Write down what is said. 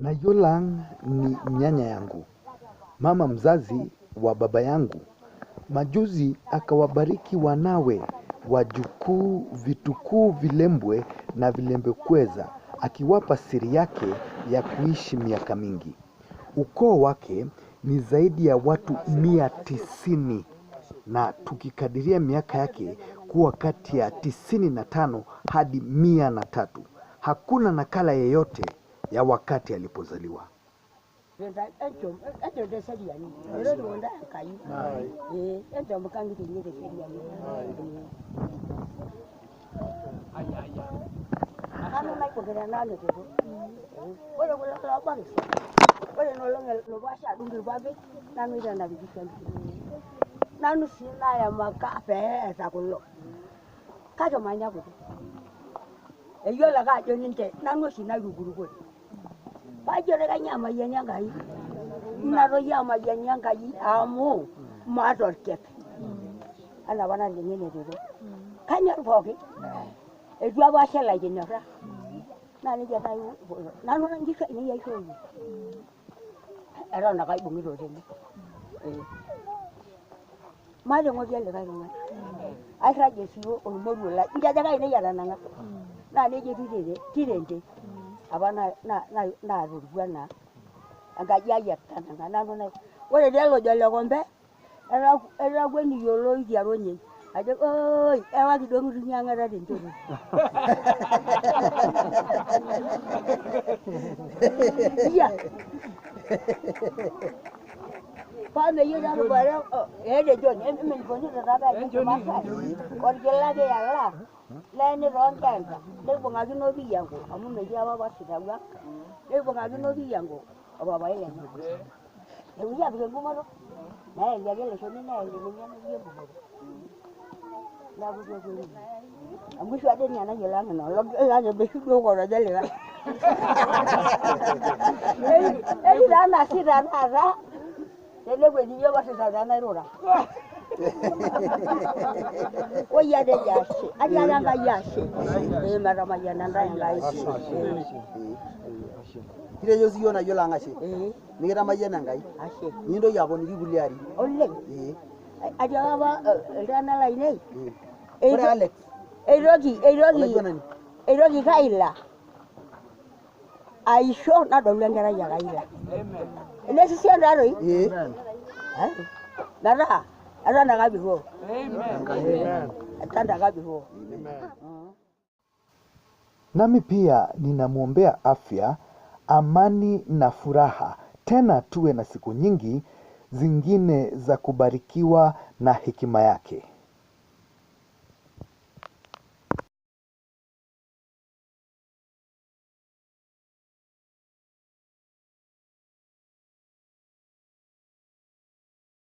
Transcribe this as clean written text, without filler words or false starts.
Nayolang ni nyanya yangu, mama mzazi wa baba yangu. Majuzi akawabariki wanawe, wajukuu, vitukuu, vilembwe na vilembekweza, akiwapa siri yake ya kuishi miaka mingi. Ukoo wake ni zaidi ya watu 190 na tukikadiria miaka yake kuwa kati ya 95 hadi 103. Hakuna nakala yeyote ya wakati alipozaliwa. Nami pia ninamwombea afya, amani na furaha, tena tuwe na siku nyingi zingine za kubarikiwa na hekima yake.